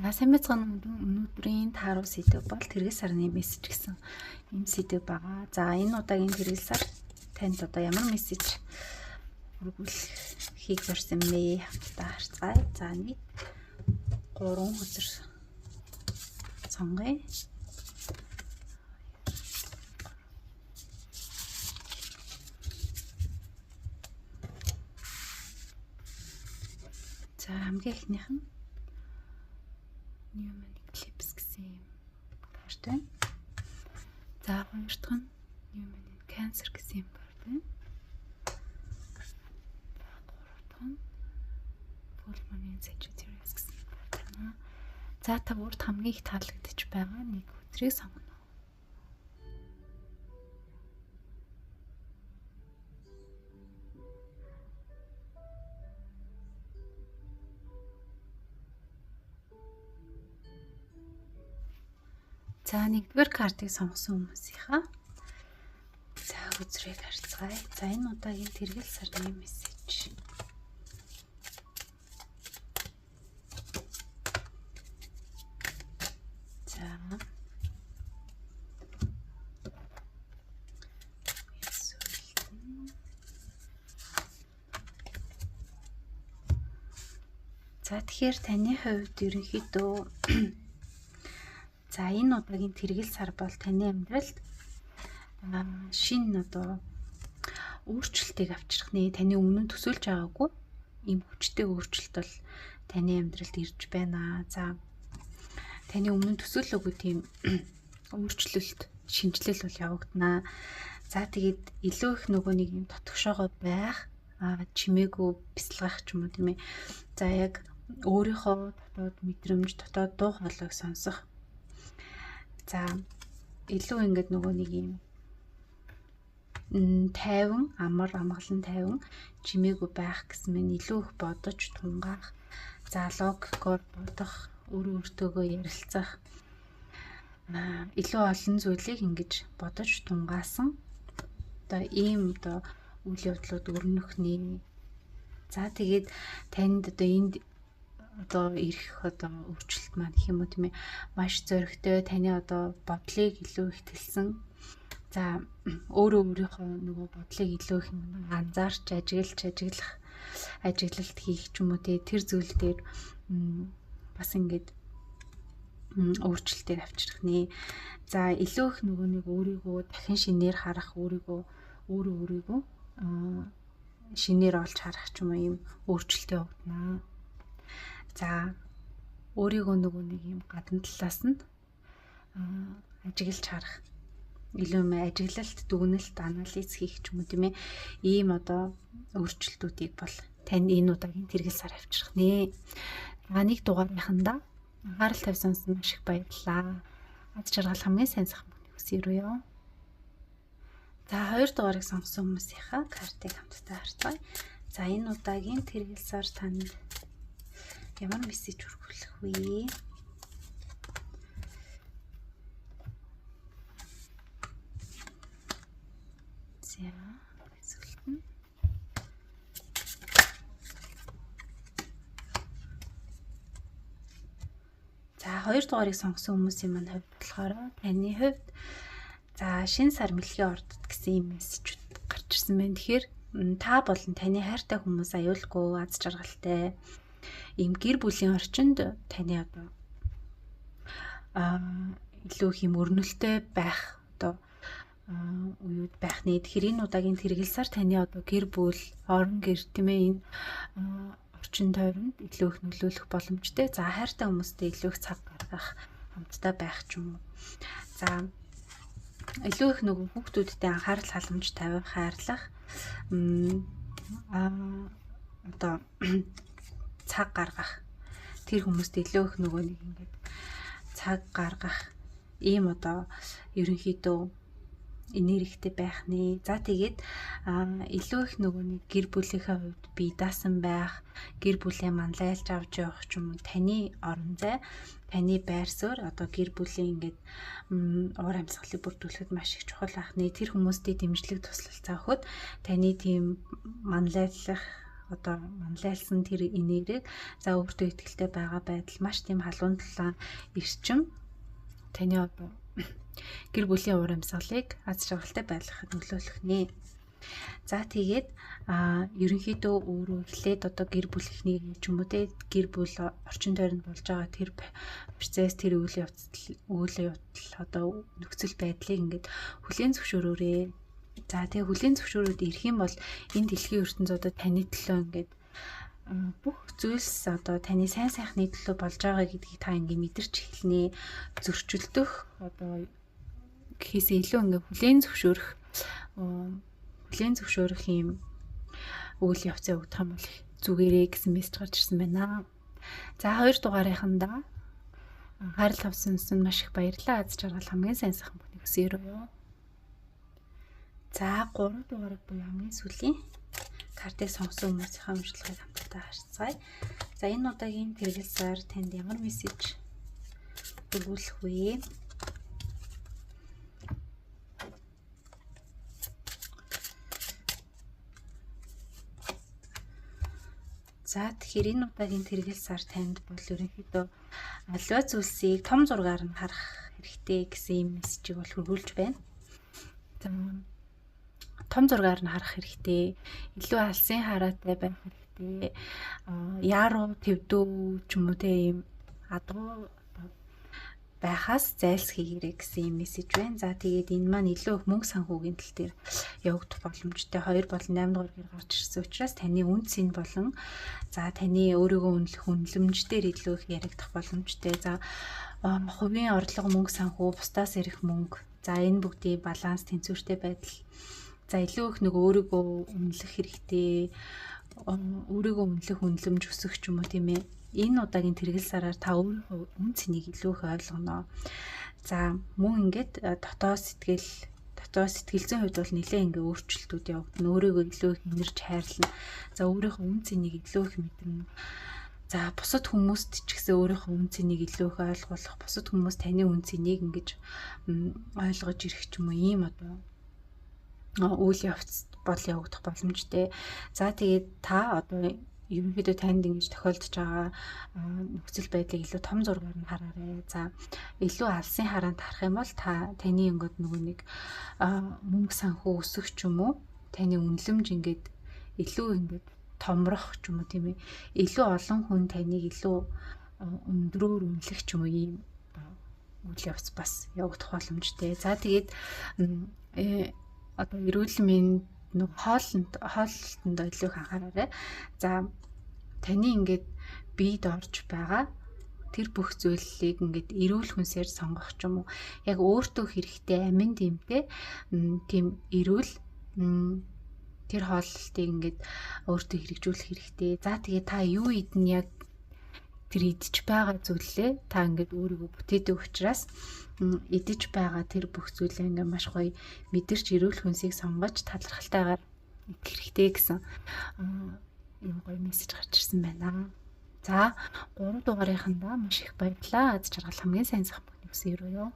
За сайн байцгаана уу? Өнөөдрийн тааруу сэдэв бол тэргэл сарны мессеж гэсэн ийм сэдэв байгаа. За энэ удаагийн тэргэл сар танд одоо ямар мессеж хүргүүлэхийг зорьсон бэ? Хамтдаа харцгаая. За нэг 3 хөзөр сонгоё. За хамгийн эхнийх нь New Moon Eclipse гэсэн юм карт байна. За хоёр дахь нь New Moon in Cancer гэсэн юм карт байна. Гурав дахь нь Full Moon in Sagittarius гэсэн юм карт байна. За та урд хамгийн их таалагдж байгаа нэг хөзрийг сонгоно. За нэгдүгээр картыг сонгосон хүмүүсийнхаа за үзрийг харцгаая. За энэ удаагийн тэргэл сарны мессеж. За За тэгэхээр таны хувьд ерөнхийдөө за энэ удаагийн тэргэл сар бол таны амьдралд шинэ одоо өөрчлөлтийг авчрах нэ таны өмнө нь төсөөлж байгаагүй ийм хүчтэй өөрчлөлт бол таны амьдралд ирж байна. За таны өмнө нь төсөөлөөгүй тийм өөрчлөлт, шинэчлэл бол явагдана. За тэгээд илүү их нөгөө нэг юм дотгошоогоо байх, чимээгүй бясалгах ч юм уу тийм ээ. За яг өөрийнхөө дотоод мэдрэмж, дотоод дуу хоолойг сонсох. За илүү ингээд нөгөө нэг юм тайван, амар амгалан тайван чимээгүй байх гэсэн мэн илүү их бодож тунгаах, за логикоор бодох, өөрөө өөртөөгөө ярилцах, илүү олон зүйлийг ингэж бодож тунгаасан одоо ийм одоо үйл явдлууд өрнөх нэ. За тэгээд танд одоо энд одоо ирэх одоо өөрчлөлт маань гэх юм уу тийм ээ маш зоригтой, таны одоо бодлыг илүү их тэлсэн. За өөрөө өөрийнхөө нөгөө бодлыг илүү их анзаарч ажиглаж ажиглах ажиглалт хийх ч юм уу те тэр зүйл дээр бас ингээд өөрчлөлтийг авчрах нэ. За илүү их нөгөө нэг өөрийгөө дахин шинээр харах, өөрийгөө өөрөө өөрийгөө шинээр олж харах ч юм уу ийм өөрчлөлт явагдана. За өөрийгөө нөгөө нэг юм гадна талаас нь ажиглаж харах, илүү юм ажиглалт, дүгнэлт, анализ хийх ч юм уу тийм ээ ийм одоо өөрчлөлтүүдийг бол тань энэ удаагийн тэргэл сар авчрах нэ. За нэг дугаарынхандаа анхаарал тавьсан маш их баярлалаа. Аз жаргал хамгийн сайн сайхан бүхнийг хүсье рүү. За хоёр дугаарыг сонгосон хүмүүсийнхаа картыг хамтдаа харцгаая. За энэ удаагийн тэргэл сар танд ямар мессеж хүргэх вэ? За зүйлт нь за хоёр дугаарыг сонгосон хүмүүсийн маань хувьд болохоор таны хувьд за шинэ сар мэлхийн ордод гэсэн юм мессежүүд гарч ирсэн байна. Тэгэхээр та болон таны хайртай хүмүүс аюулгүй аз жаргалтай ийм гэр бүлийн орчинд таны одоо илүү их юм өрнөлттэй байх одоо үеуд байх нэ. Тэгэхээр энэ удаагийн тэргэл сар таны одоо гэр бүл, орон гэр тийм ээ энэ орчин тойронд илүү их нөлөөлөх боломжтой. За хайртай хүмүүстэй илүү их цаг гаргах, хамтдаа байх ч юм уу. За илүү их нөгөө хүүхдүүдтэй анхаарал халамж тавих, хайрлах, одоо цаг гаргах. Тэр хүмүүст илүү их нөгөө нэг ингээд цаг гаргах ийм одоо ерөнхийдөө энергитэй байх нэ. За тэгээд илүү их нөгөө нэг гэр бүлийнхээ хувьд бие даасан байх, гэр бүлээ манлайлж авч явах ч юм уу таны орон зай, таны байр суурь одоо гэр бүлийн ингээд уур амьсгалыг бүрдүүлэхэд маш их чухал байх нэ. Тэр хүмүүстэй дэмжлэг туслалцаа өгөхөд таны тийм манлайлах одоо манлайлсан тэр энерги, за өөртөө итгэлтэй байгаа байдал, маш тийм халуун талаан эрчим таны одоо гэр бүлийн уур амьсгалыг аз жаргалтай байлгахад нөлөөлөх нэ. За тэгээд ерөнхийдөө өөрөө эхлээд одоо гэр бүл эхнийг ч юм уу те, гэр бүл орчин тойронд болж байгаа тэр процесс, тэр үйл явдал одоо нөхцөл байдлыг ингээд хүлээн зөвшөөрөөрэй. За тэгээ хүлээн зөвшөөрөөд ирэх юм бол энэ дэлхийн ертөнц одоо таны төлөө ингээд бүх зүйлс одоо таны сайн сайхны төлөө болж байгаа гэдгийг та ингээд мэдэрч эхэлнэ. Зөрчилдөх одоо гэхээсээ илүү ингээд хүлээн зөвшөөрөх юм үйл явц явагдах юм бол зүгээрээ гэсэн мессеж гарч ирсэн байна. За 2 дугаарынхандаа анхаарал тавьсан нь маш их баярлалаа. Аз жаргал хамгийн сайн сайхан бүхнийг хүсье юу. За 3 дугаарыг буюу хамгийн сүүлийн картыг сонгосон хүмүүсийн уншлагыг хамтдаа харцгаая. За энэ удаагийн тэргэл сар танд ямар мессеж өгүүлэх вэ? За тэгэхээр энэ удаагийн тэргэл сар танд бол ерөнхийдөө аливаа зүйлсийг том зургаар нь харах хэрэгтэй гэсэн юм мессежийг бол хүргүүлж байна. За том зургаар нь харах хэрэгтэй. Илүү алсын хараатай байх хэрэгтэй. Яаруу, тэвдүү ч юм уу те ийм адгуу байхаас зайлсхийгээрэй гэсэн юм мессеж байна. За тэгээд энэ маань илүү их мөнгө санхүүгийн тал дээр явагдах боломжтой. 2 болон 8 дугаар гэр гарч ирсэн учраас таны үн цэн болон за таны өөрийгөө үнэлэх үнэлэмж дээр илүү их яригдах боломжтой. За хувийн орлого, мөнгө санхүү, бусдаас ирэх мөнгө. За энэ бүгдийн баланс, тэнцвэртэй байдал. За илүү их нөгөө өөрийгөө үнэлэх хэрэгтэй. Өөрийгөө үнэлэх үнэлэмж өсөх ч юм уу тийм ээ. Энэ удаагийн тэргэл сараар та өөрийнхөө үн цэнийг илүү их ойлгоно. За мөн ингээд дотоод сэтгэл зүйн хувьд бол нэлээ ингээ өөрчлөлтүүд явагдана. Өөрийгөө илүү их инэрч хайрлана. За өөрийнхөө үн цэнийг илүү их мэднэ. За бусад хүмүүст ч гэсэн өөрийнхөө үн цэнийг илүү их ойлгуулах, бусад хүмүүс таны үн цэнийг ингэж ойлгож ирэх ч юм уу ийм одоо үйл явц бол явагдах боломжтой. За тэгээд та одоо ерөнхийдөө танд ингэж тохиолдож байгаа нөхцөл байдлыг илүү том зургаар нь хараарай. За илүү алсын хараанд харах юм бол та таны ингээд нөгөө нэг мөнгө санхүү өсөх ч юм уу, таны үнэлэмж ингээд илүү ингээд томрох ч юм уу тийм ээ. Илүү олон хүн таныг илүү өндрөөр үнэлэх ч юм уу ийм үйл явц бас явагдах боломжтой. За тэгээд одоо эрүүл мэнд нэг хооллолтонд илүү их анхаараарай. За таны ингээд биед орж байгаа тэр бүх зүйлийг ингээд эрүүл хүнсээр сонгох ч юм уу. Яг өөртөө хэрэгтэй амин дэмтэй тийм эрүүл тэр хооллолтыг ингээд өөртөө хэрэгжүүлэх хэрэгтэй. За тэгээ та юу идэн яг тэр идэж байгаа зүйлээ та ингээд өөрийгөө бүтээдэг учраас идэж байгаа тэр бүх зүйлээ ингээд маш гоё мэдэрч эрүүл хүнсийг сонгож талархалтайгаар идэх хэрэгтэй гэсэн юм гоё мессеж гарч ирсэн байна. За 3 дугаарынхандаа маш их баярлалаа. Аз жаргал хамгийн сайн сайхан бүхнийг хүсье юу.